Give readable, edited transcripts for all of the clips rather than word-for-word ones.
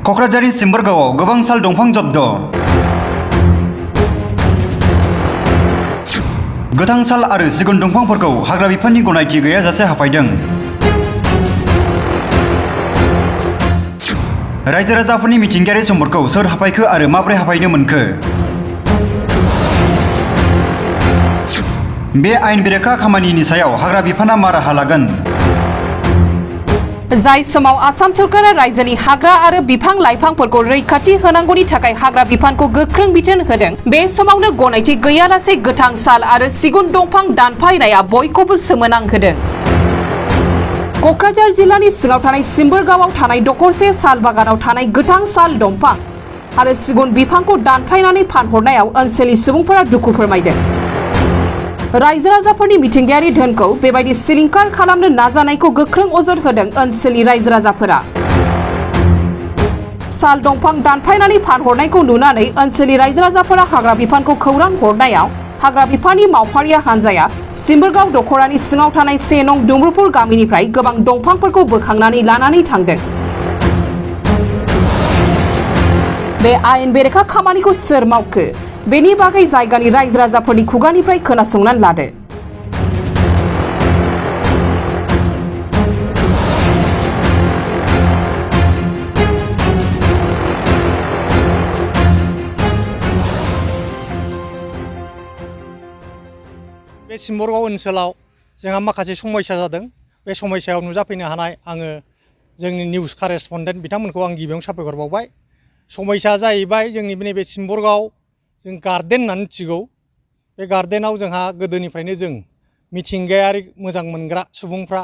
क'क्राझारनि सिम्बोरगावआव गोबां साल दंफां जब्द। गोथां साल आरो सिगुन दंफांफोरखौ हाग्रा बिफाननि गनायथि गैयाजासे हाफायदों। रायजो राजाफोरनि मिथिंगायारि सम्पदखौ सोर हाफायखो आरो माबोरै हाफायनो मोनखो? बे आयेन बेरेखा खामानिनि सायाव हाग्रा बिफाना मा राहा लागोन? जाय समाव आसाम सरकारा रायजोनि हाग्रा आरो बिफां लाइफांफोरखौ रैखाथि होनांगौनि थाखाय हाग्रा बिफानखौ गोख्रों बिथोन होदों, बे समावनो गनायथि गैयालासे गोथां साल आरो सिगुन दंफां दानफायनाया बयखौबो सोमोनांहोदों। क'क्राझार जिल्लानि सिङाव थानाय सिम्बोरगावआव थानाय दखरसे साल बागानाव थानाय गोथां साल दंफां आरो सिगुन बिफांखौ दानफायनानै फानहरनायाव ओनसोलनि सुबुंफोरा दुखु फोरमायदों। रायजो राजाफोरनि मिथिंगायारि धोनखौ बेबायदि सिलिंखार खालामनो नाजानायखौ गोख्रों अजद होदों ओनसोलनि रायजो राजाफोरा। साल दंफां दानफायनानै फानहरनायखौ नुनानै ओनसोलनि रायजो राजाफोरा हाग्रा बिफानखौ खौरां हरनायाव हाग्रा बिफाननि मावफारिया हान्जाया सिम्बोरगाव दखरानि सिङाव थानाय 1 नं दुम्रुपुर गामिनिफ्राय गोबां दंफांफोरखौ बोखांनानै लानानै थांदों। बे आयेन बेरेखा खामानिखौ सोर मावखो? बेनि बागै जायगानि रायजो राजाफोरनि खुगानिफ्राय खोनासंनानै लादो। बे सिम्बोरगाव ओनसोलाव जोंहा माखासे समस्या जादों। बे समस्यायाव नुजाफैनो हानाय आङो जोंनि निउस कारेस्पन्डेन्ट बिथांमोनखौ आं गिबियावनो साबायखर बावबाय। समस्याया जाहैबाय जोंनि नैबे सिम्बोरगाव जों गार्डेन होननानै मिथिगौ। बे गार्डेनाव जोंहा गोदोनिफ्रायनो जों मिथिंगायारि मोजां मोनग्रा सुबुंफ्रा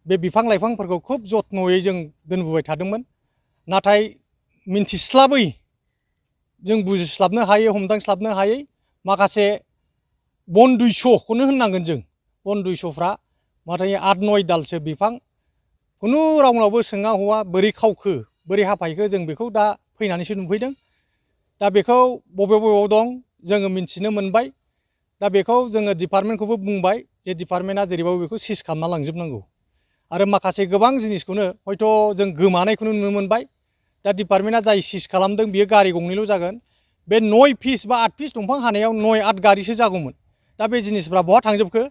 बे बिफां लाइफांफोरखौ खोब जथ्न'यै जों दोनबोबाय थादोंमोन। नाथाय मिन्थिस्लाबै, जों बुजिस्लाबनो हायै, हमदांस्लाबनो हायै माखासे बन 200खौनो होननांगोन जों। बन 200फ्रा माथो 8-9 दालसो बिफां खुनु रावनावबो सोङा हवा बोरै खावखो बोरै हाफायखो जों बेखौ दा फैनानैसो नुफैदों। दा बेखौ बबेयाव दं जोङो मिन्थिनो मोनबाय। दा बेखौ जोङो डिपार्टमेन्टखौबो बुंबाय जे डिपार्टमेन्टआ जेरैबाबो बेखौ सिज खालामना लांजोबनांगौ। आरो माखासे गोबां जिनिसखौनो हयथ' जों गोमानायखौनो नुनो मोनबाय। दा डिपार्टमेन्टआ जाय सिज खालामदों बियो गारि गंनैल' जागोन। बे 9 पिस बा 8 पिस दंफां हानायाव 9-8 गारिसो जागौमोन। दा बे जिनिसफ्रा बहा थांजोबखो?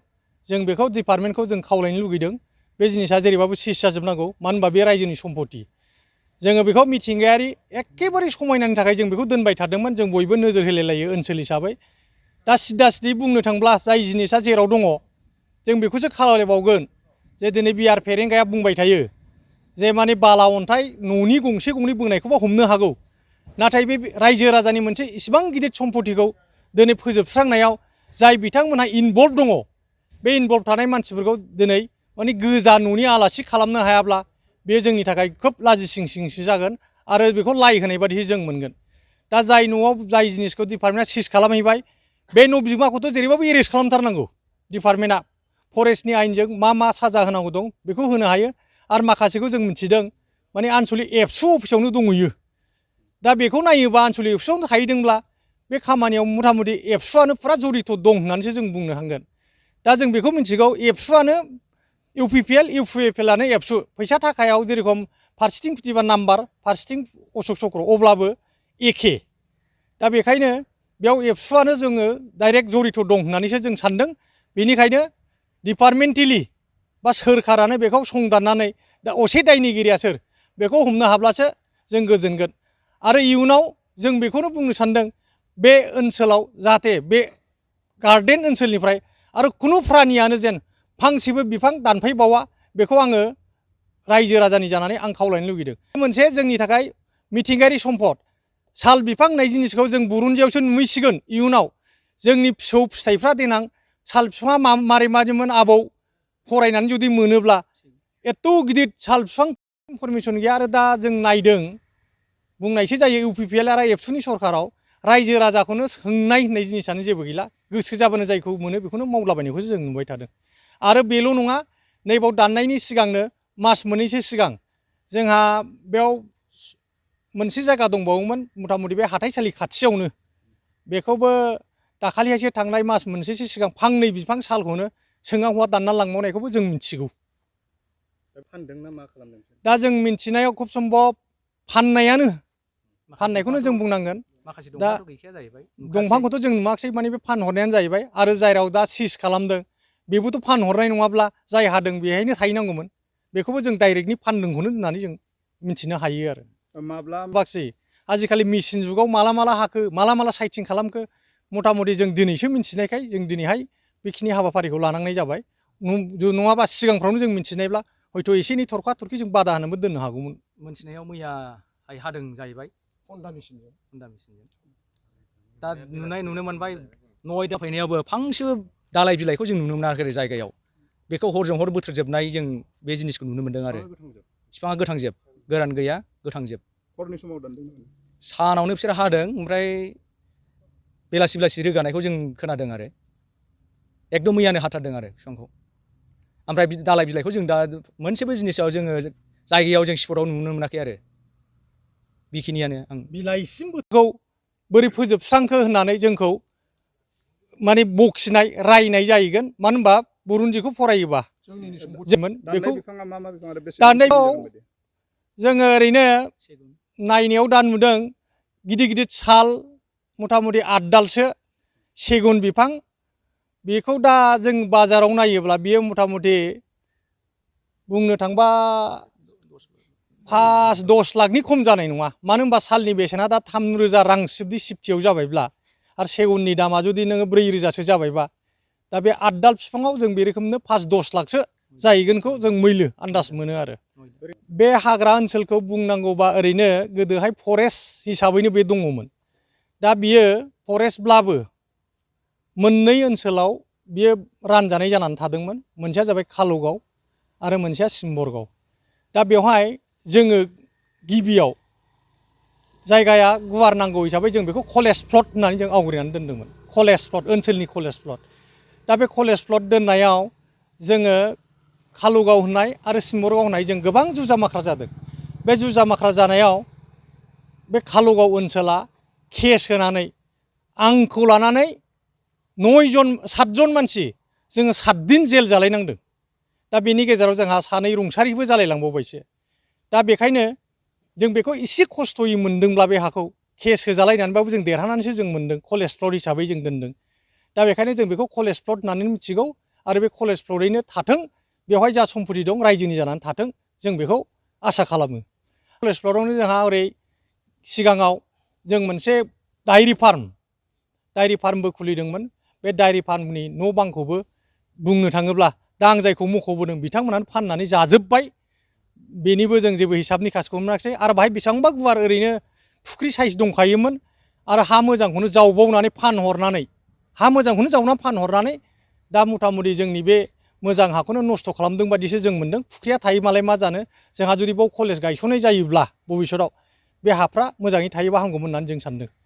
जों बेखौ डिपार्टमेन्टखौ जों खावलायनो लुगैदों। बे जिनिसा जेरैबाबो सिज जाजोबनांगौ, मानो होनबा बे रायजोनि सम्पति। जोङो बेखौ मिथिंगायारि एखेबारे समायनानि थाखाय जों बेखौ दोनबाय थादोंमोन। जों बयबो नोजोर होलायलायो ओनसोल हिसाबै। दा सिदा सिदि बुंनो थांब्ला जाय जिनिसा जेराव दङ जों बेखौसो खालामलायबावगोन। जे दिनै बिआर फेरेंगाया बुंबाय थायो जे माने बाला अन्थाइ न'नि गंसे गंनै बोनायखौबा हमनो हागौ, नाथाय बे रायजो राजानि मोनसे इसिबां गिदिर सम्पतिखौ दिनै फोजोबस्रांनायाव जाय बिथांमोनहा इनभल्भ दङ, बे इनभल्भ थानाय मानसिफोरखौ दिनै माने गोजा न'नि आलासि खालामनो हायाब्ला बे जोंनि थाखाय खोब लाजिसिंसिंसो जागोन आरो बेखौ लाइ होनाय बादिसो जों मोनगोन। दा जाय न'आव जाय जिनिसखौ डिपार्टमेन्टआ सिज खालामहैबाय, बे न' बिगोमाखौथ' जेरैबाबो एरेस्ट खालामथारनांगौ डिपार्टमेन्टआ। फरेस्टनि आयेनजों मा साजा होनांगौ दं बेखौ होनो हायो। आरो माखासेखौ जों मिथिदों माने आनसलिक एबसु अफिसावनो दंहैयो। दा बेखौ नायोबा आनसलिक एबसुआवनो थाहैदोंब्ला बे खामानियाव मथा मथि एबसुआनो फुरा जरित' दं होननानैसो जों बुंनो हांगोन। दा जों बेखौ मिथिगौ एबसुआनो इउपिपिएल, इउपिएफएलआनो एबसु। फैसा थाखायाव जेरेखम फारसेथिं फिटिबा नाम्बार, फारसेथिं अशक चक्र, अब्लाबो एखे। दा बेखायनो बेयाव एबसुआनो जोङो डाइरेक्ट जरित' दं होननानैसो जों सानदों। बेनिखायनो डिपार्टमेन्टेलि बा सोरखारानो बेखौ संदाननानै दा असे दायनिगिरिया सोर बेखौ हमनो हाब्लासो जों गोजोनगोन। आरो इयुनाव जों बेखौनो बुंनो सानदों बे ओनसोलाव जाहाथे बे गार्डेन ओनसोलनिफ्राय आरो खुनु प्रानियानो जेन फांसेबो बिफां दानफायबावा, बेखौ आङो रायजो राजानि जानानै आं खावलायनो लुगैदों। मोनसे जोंनि थाखाय मिथिंगायारि सम्पद साल बिफां होननाय जिनिसखौ जों बुरुन्जियावसो नुहैसिगोन इयुनाव। जोंनि फिसौ फिथाइफ्रा देनां साल बिफाङा मारै मारैमोन आबौ फरायनानै जुदि मोनोब्ला, एथ' गिदिर साल बिफां इनफरमेसन गैया। आरो दा जों नायदों, बुंनायसो जायो इउपिपिएल आरो एबसुनि सरखाराव रायजो राजाखौनो सोंनाय होननाय जिनिसानो जेबो गैला। गोसो जाबानो जायखौ मोनो बेखौनो मावलाबायनायखौसो जों नुबाय थादों। आरो बेल' नङा, नैबाव दाननायनि सिगांनो मास मोननैसो सिगां जोंहा बेयाव मोनसे जायगा दंबावोमोन मथा मथि बे हाथाइसालि खाथियावनो। बेखौबो दाखालिहायसो थांनाय मास मोनसेसो सिगां फांनै बिफां सालखौनो सोङा हवा दानना लांबावनायखौबो जों मिथिगौ। फानदों ना मा खालामदों? दा जों मिन्थिनायाव खुब सम्भब फाननायखौनो जों बुंनांगोन माखासे दा दंफांथ' गैखाया जाहैबाय दंफांखौथ' जों नुवाखिसै माने बे फानहरनायानो जाहैबाय आरो जेराव दा सिज खालामदों बेबोथ' फानहरनाय नङाब्ला जाय हादों बेहायनो थाहैनांगौमोन बेखौबो जों डाइरेक्टनि फानदोंखौनो होननानै जों मिथिनो हायो आरो माब्ला बाखसै आजिखालि मेसिन जुगाव माला हाखो माला साइटिं खालामखो मथा मथि जों दिनैसो मिथिनायखाय जों दिनैहाय बेखिनि हाबाफारिखौ लानांनाय जाबाय नङाबा सिगांफ्रावनो जों मिथिनायब्ला हयथ' एसे एनै थरखा थरखि जों बादा होनोबो दोननो हागौमोन मोनथिनायाव मैयाहाय हादों जाहैबाय हन्दा मेसिनजों दा नुनो मोनबाय नयदा फैनायावबो फांसेबो दालाइ बिलाइखौ जों नुनो मोनाखै जायगायाव बेखौ हरजों हर बोथ्रोजोबनाय जों बे जिनिसखौ नुनो मोन्दों आरो बिफाङा गोथांजोब गोरान गैया गोथांजोब हरनि समाव दानदों सानावनो बिसोर हादों ओमफ्राय बेलासि रोगानायखौ जों खोनादों आरो एकदम मैयानो हाथारदों आरो बिफांखौ ओमफ्राय दालाइ बिलाइखौ जों दा मोनसेबो जिनिसाव जोङो जायगायाव जों स्पटआव नुनो मोनाखै आरो बेखिनियानो आं बिलाइसिमबोखौ बोरै फोजोबस्रांखो होननानै जोंखौ माने बखिनाय रायनाय जाहैगोन मानो होनबा बुरुनजिखौ फरायोबा जेमोन बेखौ बिफाङा मा बिफां आरो बेसे दाननायाव जोङो ओरैनो नायनायाव दा नुदों गिदिर साल मथा मथि 8 दालसो सेगुन बिफां बेखौ दा जों बाजाराव नायोब्ला बियो मथा मथि बुंनो थांबा 5-10 लाखनि खम जानाय नङा मानो होनबा सालनि बेसेना दा 3,000 रां जुदि सिफटियाव जाबायब्ला आरो सेगुननि दामा जुदि नोङो 4,000सो जाबायबा दा बे 8 दाल बिफाङाव जों बे रोखोमनो 5-10 लाखसो जाहैगोनखौ जों मैलो आन्दाज मोनो आरो बे हाग्रा ओनसोलखौ बुंनांगौबा ओरैनो गोदोहाय फरेस्ट हिसाबैनो बे दङमोन दा बियो फरेस्टब्लाबो मोननै ओनसोलाव बियो रानजानाय जानानै थादोंमोन मोनसेया जाबाय कालुगाव आरो मोनसेया सिम्बरगाव दा बेवहाय जोङो गिबियाव जायगाया गुवार नांगौ हिसाबै जों बेखौ कलेज प्लट होननानै जों आवग्रिनानै दोनदोंमोन कलेज प्लट ओनसोलनि कलेज प्लट दा बे कलेज प्लट दोननायाव जोङो कालुगाव होननाय आरो सिम्बरगाव होननाय जों गोबां जुजामाख्रा जादों बे जुजामाख्रा जानायाव बे कालुगाव ओनसोला केस होनानै आंखौ लानानै 7 जन मानसि जोङो 7 दिन जेल जालायनांदों दा बेनि गेजेराव जोंहा 2 रुंसारिबो जालायलांबावबायसो दा बेखायनो जों बेखौ एसे खस्थ'यै मोनदोंब्ला बे हाखौ केस होजालायनानैबाबो जों देरहानानैसो जों मोनदों कलेज प्लट हिसाबै जों दोनदों दा बेखायनो जों बेखौ कलेज प्लट होननानै मिथिगौ आरो बे कलेज प्लटैनो थाथों बेवहाय जा सम्पति दं रायजोनि जानानै थाथों जों बेखौ आसा खालामो कलेज प्लटआवनो जोंहा ओरै सिगाङाव जों मोनसे डायरि फार्मबो खुलिदोंमोन बे डायरि फार्मनि न' बांखौबो बुंनो थाङोब्ला दा आं जायखौ मख'बोदों बिथांमोनानो फाननानै जाजोब्बाय बेनिबो जों जेबो हिसाब निकासखौ मोनाखिसै आरो बाहाय बेसेबांबा गुवार ओरैनो फुख्रि साइज दंखायोमोन आरो हा मोजांखौनो जावबावनानै फानहरनानै दा मथा मथि जोंनि बे मोजां हाखौनो नस्थ' खालामदों बादिसो जों मोनदों फुख्रिया थायोमालाय मा जानो जोंहा जुदि बाव कलेज गायसननाय जायोब्ला भबिष्यतआव बे हाफ्रा मोजाङै थायोबा हामगौमोन होननानै जों सानदों।